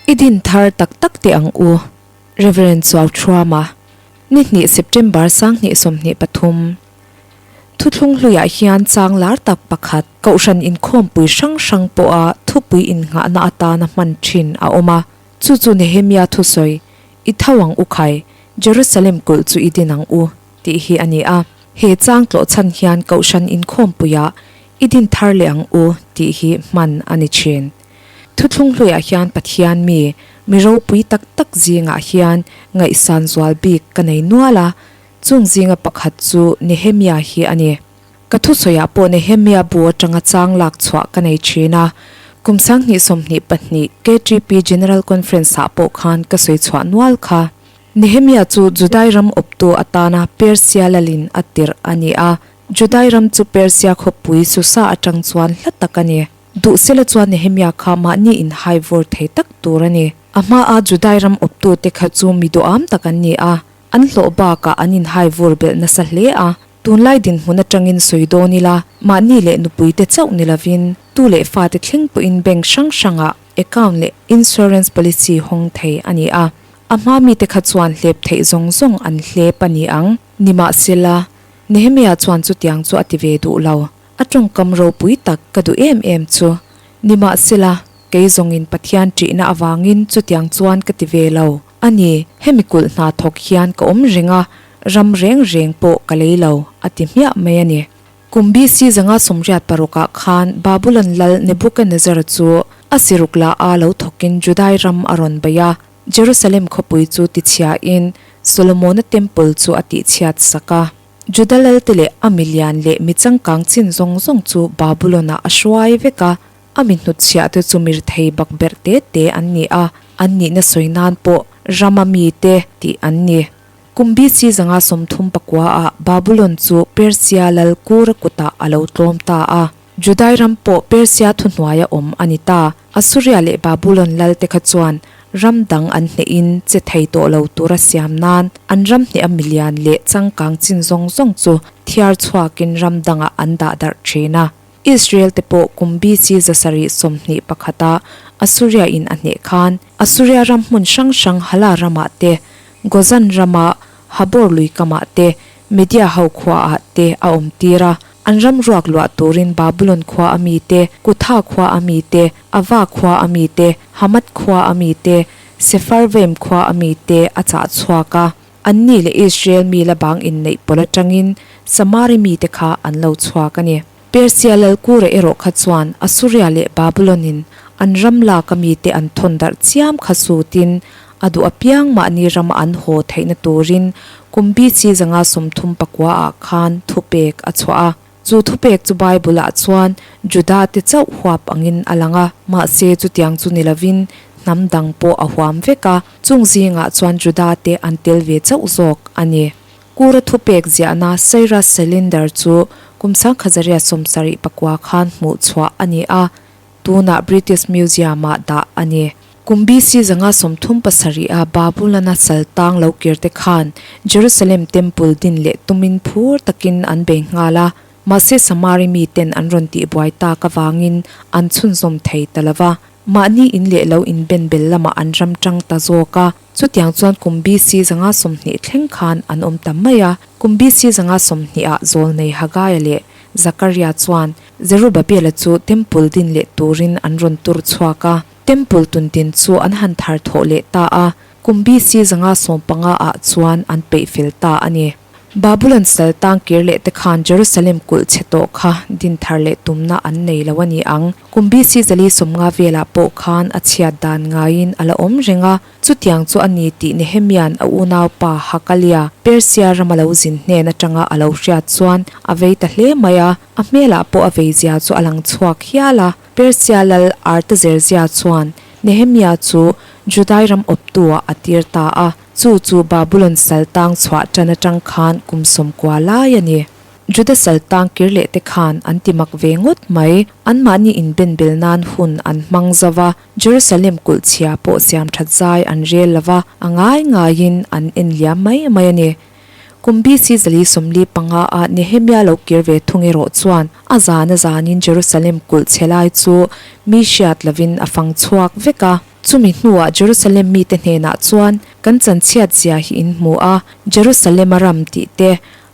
I din thar tak tak teh ang u, Rev. Chuauthruama, ni hnih September 2023. Thuthlung hluiah hian chang lar tak pakhat Kohhran inkhawmpui hrang hrang pawha thupui innghahna atana hman thin a awm a, chu chu Nehemia thusawi, I tho ang u khai, Jerusalem kulh chu i din ang u, tih hi a ni a. He chang tlawh chhan hian Kohhran inkhawmpuiah i din thar leh ang u tih hi hman a ni thin. Thuthlung hluiah hian Pathian mi, mi ropui tak tak zingah hian ngaihsan zual bik ka nei nual a, chung zinga pakhat chu Nehemia hi a ni. Ka thusawiah pawh Nehemia bu atanga chang lak chhuah ka nei thin a, kum 2022 KTP General Conference-ah pawh khan ka sawi chhuah nual kha. Nehemia chu Judai ram awptu atana Persia lalin a tirh a ni a, Judai ram chu Persia khawpui Susa atang chuan hla tak a ni. Duhsela chuan Nehemia kha mahni inhai vawr thei tak tur a ni. A hmaa Judai ram awptute kha chu mi duham tak an ni a, an hlawh bakah an inhai vur belh nasa hle a. Tunlai dinhmun atangin sawi dawn ila, mahni leh nupuite chauh ni lovin tu leh fate thleng pawhin bank hrang hrangah account leh insurance policy hawng thei a ni a. A hma mite kha chuan hlep theih zawng zawng an hlep a ni ang. Nimahsela, Nehemia chuan chutiang chu a ti ve duh lo. A tawngkam ropui tak ka duh em em chu. Nimahsela, kei zawngin Pathian ṭihna avangin chutiang chuan ka ti ve lo. A ni, hemi kulh hna thawk hian ka awm reng a, ram reng reng pawh ka lei lo, a ti hmiah mai a ni. Kum BC 186 ah khan Babulon lal Nebuchadnezzar chu a siruk la a lo thawkin Judai ram a rawn bei a, Jerusalem khawpui chu tichhiain Solomona Temple chu a tihchhiat sak a. Juda lalte leh a milian leh mi changkang chin zawng zawng chu Babulon-ah a hruai vek a, a mi hnutchhiah te chu mirthei bakberh te te an ni a, an nihna sawi nan pawh rama mite tih an ni. Kum BC 139 ah Babulon chu Persia lal Kura kutah a lo tlawm ta a. Judai ram pawh Persia thuhnuaia awm a ni ta. Assuria leh Babulon lalte kha chuan ram dang an hnehin che thei tawh lo tura siam nan an ram hneh a milian leh changkang chin zawng zawng chu thiar chhuakin ram dangah an dah darh thin a. Israel te pawh kum BC 721 ah Assuria in a hneh khan Assuria ram hmun hrang hrang Hala ramah te, Gozan rama Habor lui kamah te, Media ho khuaah te a awm tir a. An ram ruak luah turin Babulon khua a mite, Kutha khua a mite, Ava khua a mite, Hamath khua a mite, Sepharvaim khua a mite a chah chhuak a. Anni leh Israel mi la bang inneih pawlh atangin Samari mite kha an lo chhuak a ni. Persia lal Kura erawh kha chuan Assuria leh Babulonin an ram lak a mite an thawn darh chiam kha sutin a duh apiang mahni rama an haw theihna turin kum BC 139 ah khan thupek a chhuah a. Chu thupek chu Bible-ah chuan Juda-te chauh huap angin a lang a, mahse chutiang chu ni lovin hnam dang pawh a huam vek a, chung zingah chuan Juda-te an tel ve chauh zawk a ni. Kura thupek ziahna Cyrus Cylinder chu kum 1979 khan hmuh chhuah a ni a, Tunah British Museum-ah dah a ni. Kum BC 137 a Babulon-a sal tang lo kir te khan Jerusalem Temple din leh tumin phur takin an bei nghal a, mahse Samari miten an rawn tihbuai tak avangin an chhunzawm thei ta lo va. Mahni in leh lo inben bel lamah an ram tang ta zawk a, chutiang chuan kum BC 120 thleng khan an awm ta mai a. Kum BC 120 ah Zawlnei Hagaia leh Zakaria chuan Zerubabela chu Temple din leh turin an rawn tur chhuak a, Temple tun din chu an han thar thawh leh ta a, kum BC 115 ah chuan an peih fel ta a ni. Babulon sal tang kir leh te khan Jerusalem kulh chhe tawh kha din thar leh tumna an nei lo a ni ang. Kum BC 450 velah pawh khan a chhiat dan ngaiin a la awm reng a, Chutiang chu a ni tih Nehemia'n a unaupa Hakalia, Persia rama lo zin hnen atanga a lo hriat chuan a vei ta hle mai a, a hmelah pawh a veizia chu a lang chhuak hial a. Persia lal Artazerzia chuan Nehemia chu Judai ram awptu-ah a tir ta a, chu chu Babulon sal tang chhuah tan atang khan kum 90 lai a ni. Juda sal tang kir leh te khan an ti mak ve ngawt mai, anmahni inbenbel nan hun an hmang zo va, Jerusalem kulh chhia pawh siam that zai an rel lo va, a ngai ngaiin an en liam mai mai a ni. Kum BC 445 ah Nehemia lo kir ve thung erawh chuan a zan a zanin Jerusalem kulh chhe lai chu mi hriat lovin a fang chhuak vek a. Chumi hnuah Jerusalem mite hnenah chuan, Kan chanchhiat zia hi in hmu a, Jerusalem a ram tih te,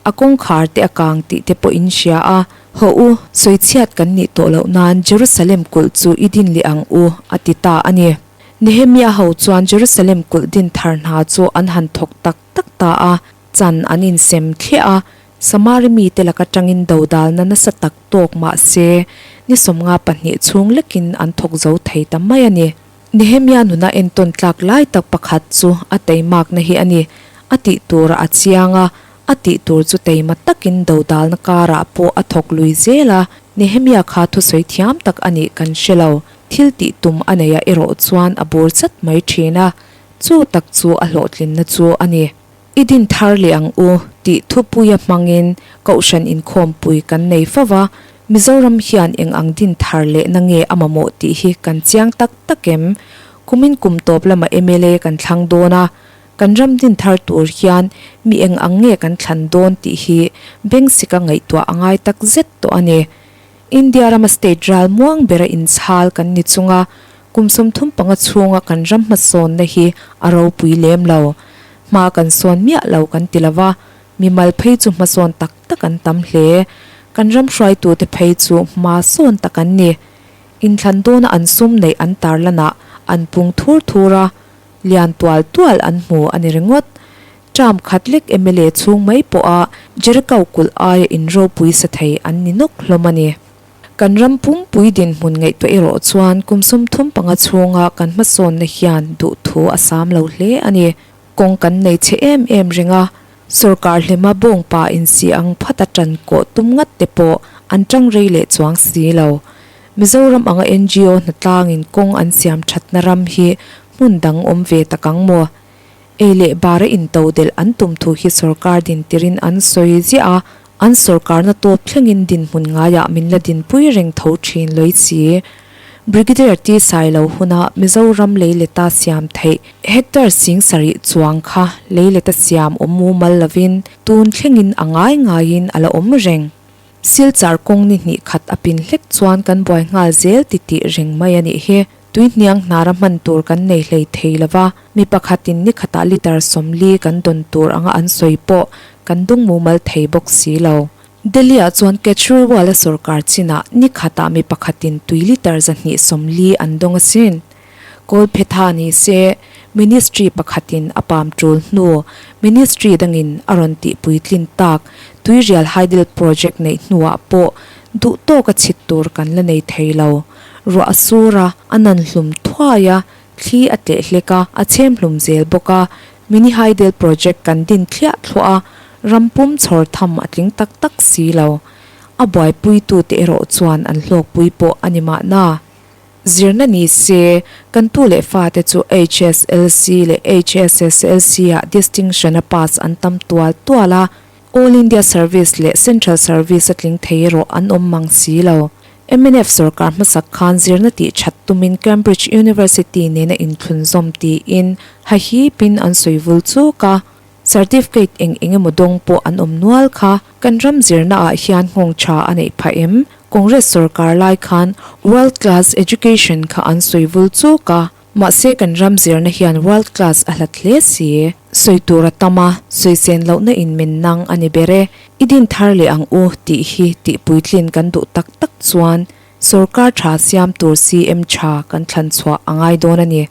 a kawngkhar te a kang tih te pawh in hria a. Hawh u, sawichhiat kan nih tawh loh nan Jerusalem kulh chu i din leh ang u, a ti ta a ni. Nehemia ho chuan Jerusalem kulh din thar hna chu an han thawk tak tak ta a, chan an insem thliah a, Samari mite laka tangin dodalna nasa tak tawk mah se, ni 52 chhung lekin an thawk zo thei ta mai a ni. Nehemia nuna entawn tlak lai tak pakhat chu a teimakna hi a ni. A tih turah a chiang a, a tih tur chu teima takin dodalna karah pawh a thawk lui zel a. Nehemia kha thusawi thiam tak a nih kan hre lo. Thil tih tum a neihah erawh chuan a bur chat mai thin a, chu tak chu a hlawhtlinna chu a ni. I din thar leh ang u tih thupuia hmangin Kohhran inkhawmpui kan nei fo va, Mizoram hian eng ang din thar lehna nge a mamawh tih hi kan chiang tak tak em? Kumin kum tawp lama mla kan thlang dawn a, kan ram din thar tur hian mi eng ang nge kan thlan dawn tih hi bengsika ngaihtuah a ngai tak zet tawh a ni. India rama state ral muang bera inchhal kan ni chunga kum 35 chhunga kan ram hmasawnna hi a ropui lem lo. Hma kan sawn miah lo kan ti lova, mimal phei chu hmasawn tak tak an tam hle. Kan ram hruaitute phei chu hma sawn tak an ni. Inthlan dawna an sum neih an tarlanah an pung thur thur a, lian tual tual an hmu a ni ringawt. Term khat lek mla chhung mai pawha Jericho kulh aia inropui sa thei an ni nawk hlawm a ni. Kan ram pumpui dinhmun ngaihtuah erawh chuan kum 35 chhunga kan hmasawnna hian duhthu a sam lo hle a ni. Kawng kan nei chhe em em reng a, sorkar hlema bawngpa insi ang phata tan kawh tum ngat te pawh an tang rei leh chuang si lo. Mizoram anga ngo hnatlangin kawng an siam thatna ram hi hmun dang awm ve tak ang maw? Ei leh bara intodelh an tum thu hi sorkar dintirin an sawi ziah a, an sorkarna tawp thlengin dinhmun ngaiah min la dinpui reng tho thin lawih si. Brigadier T Sailo huna Mizoram leileta siam theih hectare 7000 chuang kha leileta siam awm mumal lovin tun thlengin a ngai ngaiin a la awm reng. Silchar kawng ni hnih khat a pin hlek chuan kan buai nghal zel titih reng mai a nih hi. Tui hniang hnara hman tur kan nei hlei thei lo va, mi pakhatin ni khatah litre 40 kan dawn tur anga an sawi pawh kan dung mumal thei bawk si lo. Delhi-ah chuan Kejriwal-a sorkar chinah ni khatah mi pakhatin tui litre 240 an dawng asin. Kawlphetha ni se, ministry pakhatin a pam tul hnu, ministry dangin a rawn tihpuitlin tak Tuirial Hydel Project neih hnuah pawh duh tawka chhit tur kan la nei thei lo. Ruah a sur a, a nan hlum thuai a, thli a tleh hlek a, a chhem hlum zel bawk a. Mini Hydel Project kan din thliah thluah a, ram pum chhawr tham a tling tak tak si lo. A buaipuitute erawh chuan an hlawkpui pawh a ni mahna. Zirna ni se, kan tu leh fate chu HSLC leh HSSLC ah distinction a pass an tam tual tual a, All India Service leh Central Service a tling thei erawh an awm mang si lo. Mnf sorkar hmasak khan zirna tih that tumin Cambridge University nena inthlunzawm tiin hahipin an sawi vul chuk a. Certificate eng eng emaw dawng pawh an awm nual kha. Kan ram zirna ah hian nghawng tha a neih phah em? Congress sorkar lai khan World Class Education kha an sawi vul chuk a, mahse kan ram zirna hian World Class a hlat hle si. Sawi tur a tam a, sawi sen lohna in min nang a ni ber e. I din thar leh ang u tih hi tih puitlin kan duh tak tak chuan sorkar tha siam tur CM tha kan thlan chhuah a ngai dawn a ni.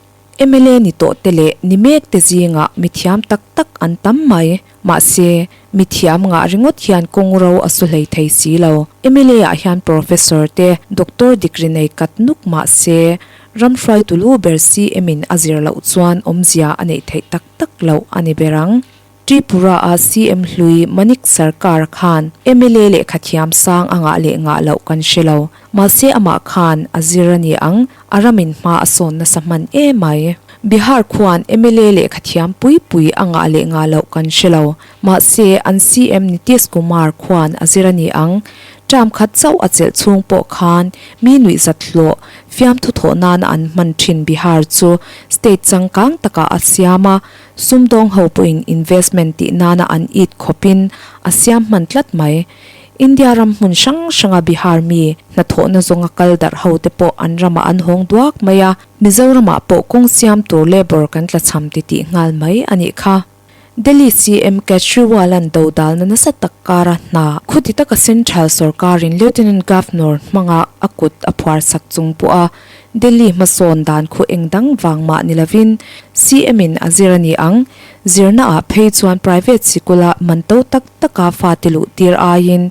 Mla ni tawh te leh ni mek te zingah mithiam tak tak an tam mai. Mahse, mithiam ngah ringawt hian kawng ro a su hlei thei si lo. Mla ah hian Professor te, Doctor degree nei kat nuk mah se, ram hruaitu lu ber CM in a zir loh chuan awmzia a neih theih tak tak loh a ni ber ang. Tripura a CM hlui Manik Sarkar khan mla lehkha thiam sang a ngah leh ngah loh kan hre lo. Mahse amah khan a zir a ni ang, a ramin hma a sawn nasa hman em mai. Bihar khuan mla lehkha thiam pui pui a ngah leh ngah loh kan hre lo. Mahse an CM Nitish Kumar khuan a zir a ni ang. Term khat chauh a chelh chhung pawh khan mi nuihzat hlawh fiamthu thawh nana an hman thin Bihar chu state changkang takah a siam a, Sumdawng ho pawhin investment tih nana an it khawpin a siam hman tlat mai. India ram hmun hrang hranga Bihar mi hnathawhna zawnga kal darh ho te pawh an ramah an hawng duak mai a, Mizoramah pawh kawng siam tur labour kan tlachham titih nghal mai a nih kha. Delhi CM Kejriwal-a'n dodalna nasa tak kara hna khuti taka Central sorkarin Lieutenant Governor hmanga a kut a phuar sak chung pawha Delhi hmasawn dan khu eng dang vang mah ni lovin CM-in a zir a ni ang. Zirnaah phei chuan private sikula man to tak taka fate luh tir aiin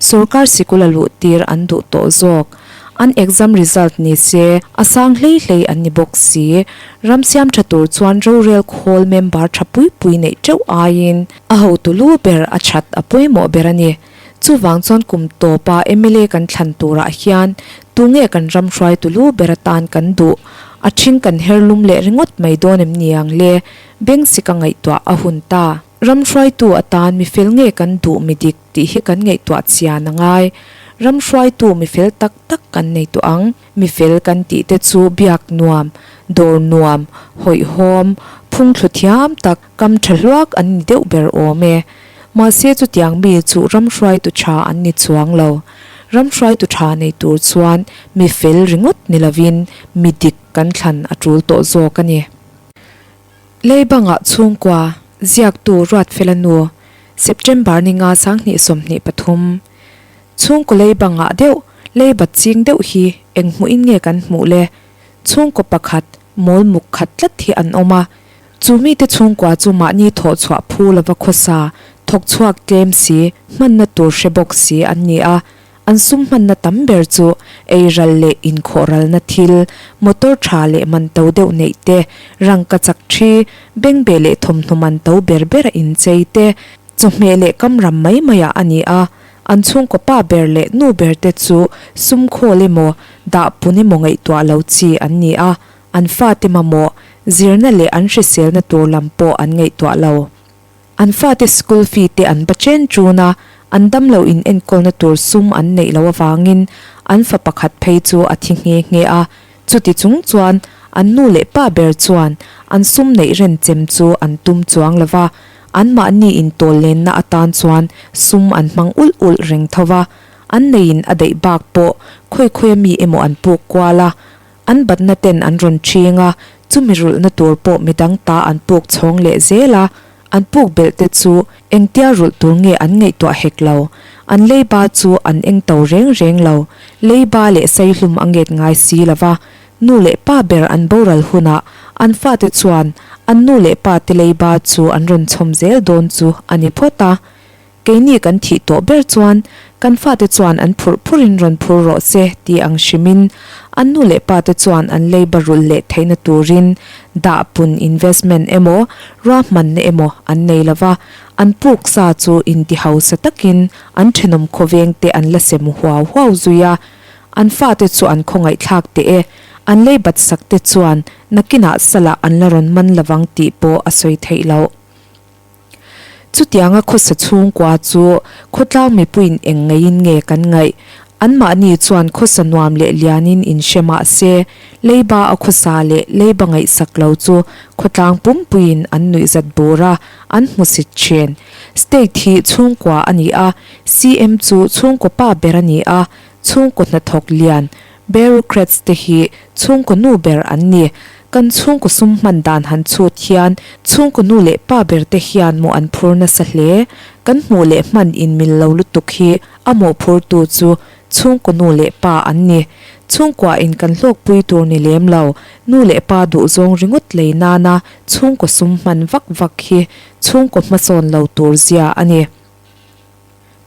sorkar sikula luh tir an duh tawh zawk. An exam result ni se a sang hlei hlei an ni bawk si. Ram siam tha tur chuan rorel khawl member tha pui pui neih teuh aiin a hotu lu ber a that a pawimawh ber a ni. Chuvang chuan kum tawpa mla kan thlan turah hian tunge kan ram hruaitu lu ber atan kan duh? A ṭhing kan her lum leh ringawt mai dawn em ni ang le? Beng sika ngaihtuah a hun ta. Ram hruaitu atan mifel nge kan duh mi dik? Tih hi kan ngaihtuah chian a ngai. Ram hruaitu mifel tak tak kan nei tawh ang. Mifel kan tih te chu biak nuam, dawr nuam, hawihhawm, phungthlu thiam tak, kam tha hluak an ni deuh ber awm e. Mahse chutiang mi chu ram hruaitu tha an ni chuang lo. Ram hruaitu tha nei tur chuan mifel ringawt ni lovin mi dik kan thlan a tul tawh zawk a ni. Leibangah chhungkua, ziaktu Ruatfela nu, September ni nga 2023. Chhungkaw leibangah deuh, leibat ching deuh hi eng hmuhin nge kan hmuh le? Chhungkaw pakhat, mawl muk khat tlat hi an awm a. Chu mite chhungkua chu mahni thawh chhuah phu lova khawsa, thawk chhuak tlem si, hmanna tur hre bawk si an ni a. An sum hmanna tam ber chu ei ral leh inkhawh ralna thil, motor tha leh man to deuh neih te, rangka chak thi, bengbeh leh thawmhnaw man to ber bera inchei te, chawhmeh leh kam ram mai maiah a ni a. An chhungkaw pa ber leh nu ber te chu sum khawl emaw, dah pun emaw ngaihtuah lo chi an ni a, an fate mamawh, zirna leh an hriselna tur lam pawh an ngaihtuah lo. An fate school fee te an ba chen ṭun a, an damlo in enkawlna tur sum an neih loh avangin an fa pakhat phei chu a thi nghe nghe a. Chuti chung chuan an nu leh pa ber chuan an sum neih ren chem chu an tum chuang lo va, anmahni intawl lenna atan chuan sum an hmang ulh ulh reng tho va, an neiin a daih bak pawh khawi khawia mi emaw an puk kual a. An batna ten an rawn ṭhing a, chumi rulhna tur pawh midang ta an puk chhawng leh zel a, an puk belh te chu engtia rulh tur nge an ngaihtuah hek lo. An leiba chu an eng to reng reng lo, leiba leh saihlum a nget ngai si lo va, nu leh pa ber an boral hunah an fate chuan an nu leh pa te leiba chu an rawn chhawm zel dawn chu a ni phawt a. Keini kan thih tawh ber chuan kan fate chuan an phurh phurin rawn phur rawh se tih ang hrimin an nu leh pate chuan an leiba rulh leh theihna turin dah pun investment emaw ruahmanna emaw an nei lo va, an puk sa chu inti hausa takin an thenawm khawvengte an la sem huau huau zui a, an fate chu an khawngaihthlak teh e, an leibat sakte chuan nakinah salah an la rawn man lovang tih pawh a sawi theih loh. Chutianga khawsa chhungkua chu khawtlang mipuiin eng ngeiin nge kan ngaih? Anmahni chuan khawsa nuam leh lianin in hre mah se, leiba a khawsa leh leiba ngaihsak lo chu khawtlang pumpuiin an nuihzat bur a, an hmusit thin. State hi chhungkua a ni a, CM chu chhungkaw pa ber a ni a, chhungkaw hnathawk lian, Bureaucrats te hi chhungkaw nu ber an ni. Kan chhungkaw sum hman dan han chhut hian chhungkaw nu leh pa ber te hian mawh an phur nasa hle. Kan hmuh leh hman in mil lo lutuk hi a mawhphurtu chu chhungkaw nu leh pa an ni. Chhungkua in kan hlawkpui tur ni lem lo, nu leh pa duhzawng ringawt lei nana chhungkaw sum hman vak vak hi chhungkaw hmasawn lo tur zia a ni.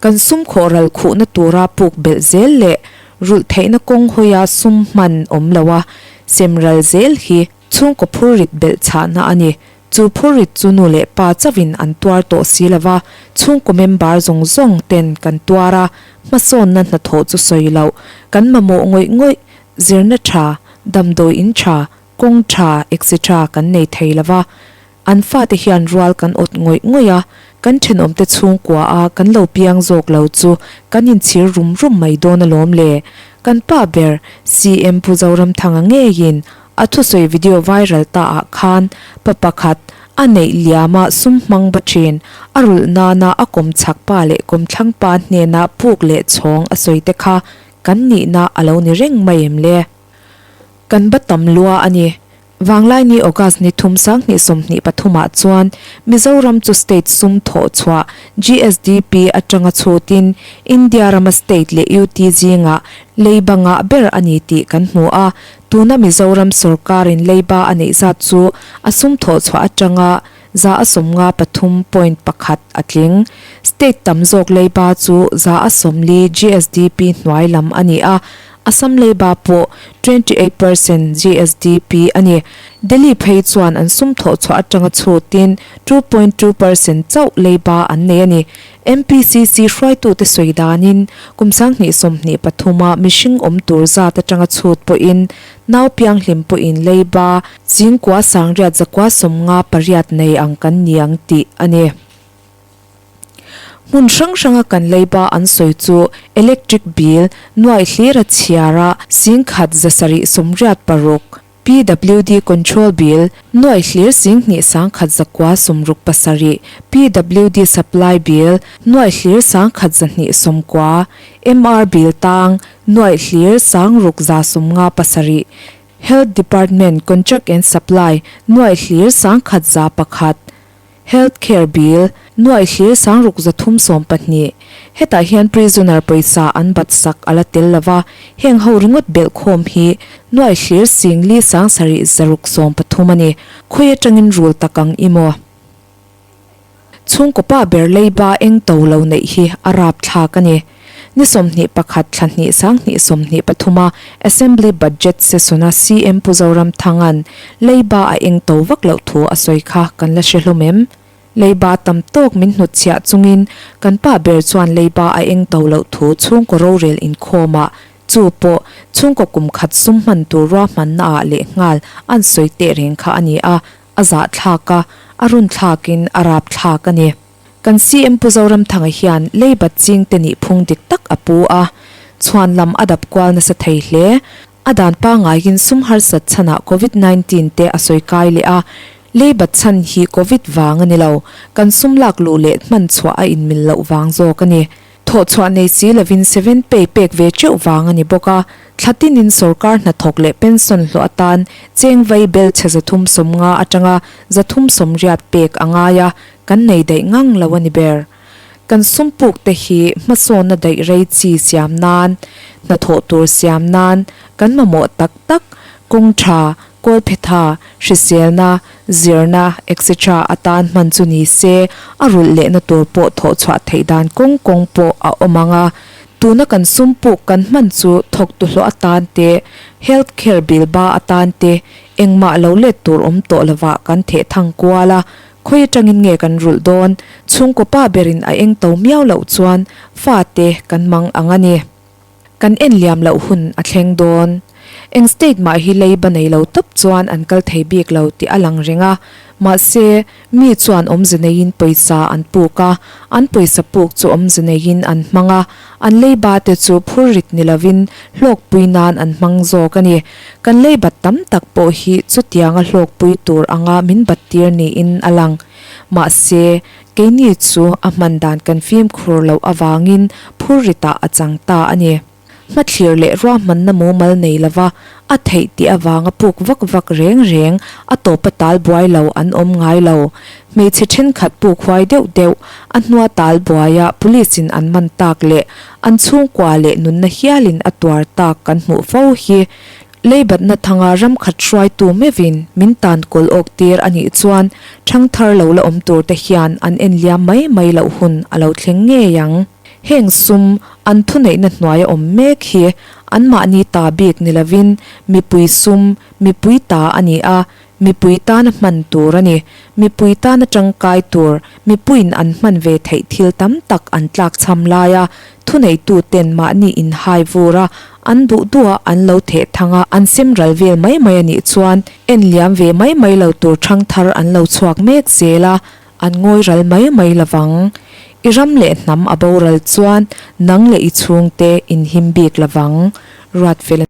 Kan sum khawh ral khuhna tura puk belh zel leh rulh theihna kawng hawia sum hman awm loa sem ral zel hi chhungkaw phurrit belh chhahna a ni. Chu phurrit chu nu leh pa chauhin an tuar tawh si lova, chhungkaw member zawng zawng ten kan tuar a, hmasawnna hnathawh chu sawi loh, kan mamawh ngawih ngawih, zirna tha, damdawi in tha, kawng tha etc kan nei thei lova, An fate hian rual kan awt ngawih ngawih a, kan thenawmte chhungkua a kan lo piang zawk lo chu kan inchhir rum rum mai dawn alawm le. Kan pa ber CM Pu Zoramthanga ngeiin a thusawi video viral ta ah khan pa pakhat A neih liama sum hmang ba thin, a rulh nana a kawm chhak pa leh kawm thlang pa hnena puk leh chhawng a sawi te kha kan nihna a lo ni reng mai em le? Kan ba tam lua a ni. Vanglaini August ni thum 2023 ah chuan Mizoram chu state sum thawh chhuah GSDP atanga chhutin India rama state leh UT zingah leiba ngah ber a ni tih kan hmu a, tuna Mizoram sorkarin leiba a neih zat chu a sum thawh chhuah atanga 53.1% a tling. State tam zawk leiba chu 40% GSDP hnuai lam a ni a, Assam leiba pawh 28% GSDP a ni. Delhi phei chuan an sum thawh chhuah atanga chhutin 2.2% chauh leiba an nei a ni. MPCC hruaitute sawi danin kum 2023 a mihring awm tur zat atanga chhut pawhin nau pianghlim pawhin leiba chingkua sangriat zakua 58 nei ang kan ni ang tih a ni. Hmun hrang hranga kan leiba an sawi chu electric bill nuaih hlir a chhiar a, 1786, PWD control bill nuaih hlir 2167, PWD supply bill nuaih hlir 1290, MR bill tang nuaih hlir 6157, Health Department contract and supply nuaih hlir 1101. Health Care Bill, nuaih hlir 6312, hetah hian prisoner pawisa an bat sak a la tel lo va, heng ho ringawt belh khawm hi nuaih hlir 5713 a ni. Khawi atangin rul tak ang i maw? Chhungkaw pa ber leiba eng to lo neih hi a rapthlak a ni. Ni 21 thla hnih 2023 a Assembly Budget Session-a CM Pu Zoramthanga'n leiba a eng to vak loh thu a sawi kha kan la hre hlawm em? Leiba tam tawk min hnutchhiah chungin kan pa ber chuan leiba a eng to loh thu chhungkaw rorel inkhawmah chu pawh chhungkaw kum khat sum hman tur ruahmannaah lehnghal an sawi teh reng kha a ni a, a zahthlak a, a runthlakin a rapthlak a ni. Kan CM Pu Zoramthanga hian leibat chingte nih phung dik tak a pu a, chhuan lam a dap kual nasa thei hle. A dan pangaiin sum harsat chhanah Covid 19 te a sawi kai leh a, leibat chhan hi Covid vang a ni lo, kan sum lak luh leh hman chhuah a inmil loh vang zawk a ni. Thawh chhuah nei si lovin seven pay pek ve teuh vang a ni bawk a, thla tinin sawrkar hnathawk leh pension hlawh atan cheng vai bel chhe 350 atanga 380 pek a ngai a, kan nei daih ngang lo a ni ber. Kan sum puk te hi hmasawnna daih rei chi siam nan, hnathawh tur siam nan kan mamawh tak tak, kawng tha, kawlphetha, hriselna, zirna etc atan hman chu ni se a rulh lehna tur pawh thawh chhuah theih dan kawng kawng pawh a awm ang a. Tuna kan sum puk kan hman chu thawktu hlawh atan te, health care bill ba atan te engmah lo let tur awm tawh lovah kan theh thang kual a, Khawi atangin nge kan rulh dawn? Chhungkaw pa berin a eng to miau loh chuan fate kan mang ang a ni. Kan en liam loh hun a thleng dawn. Eng state mah hi leiba nei lo tawp chuan an kal thei bik lo tih a lang reng a. Mahse, mi chuan awmze neiin pawisa an puk a, an pawisa puk chu awmze neiin an hmang a, an leiba te chu phur rit ni lovin hlawkpui nan an hmang zawk a ni. Kan leibat tam tak pawh hi chutianga hlawkpui tur anga min bat tir niin a lang. Mahse, keini chu a hman dan kan fimkhur loh avangin phur ritah a chang ta a ni. Hmathlir leh ruahmanna mumal nei lova a theih tih avanga puk vak vak reng reng a tawpa tal buai lo an awm ngai lo. Hmeichhe thenkhat puk huai deuh deuh a hnua tal buaia police in an man tak leh an chhungkua leh nunna hialin a tuar tak kan hmuh fo hi leibatna thanga ramkhat hruaitu meuhin min tan kawl awk tir a nih chuan thangthar lo la awm tur te hian an en liam mai mai loh hun a lo thleng ngei ang. Heng sum an thuneihna hnuaia awm mek hi anmahni ta bik ni lovin mipui sum, mipui ta a ni a, mipui tana hman tur a ni. Mipui tana tangkai tur, mipuiin an hman ve theih thil tam tak an tlakchham laia thuneituten mahni inhai vur a, an duh duha an lo theh thang a, an sem ral vel mai mai a nih chuan en liam ve mai mai lo tur thangthar an lo chhuak mek zel a, An ngawi ral mai mai lovang. I ram leh hnam a boral chuan nang leh i chhungte in him bik lovang. Ruatfela.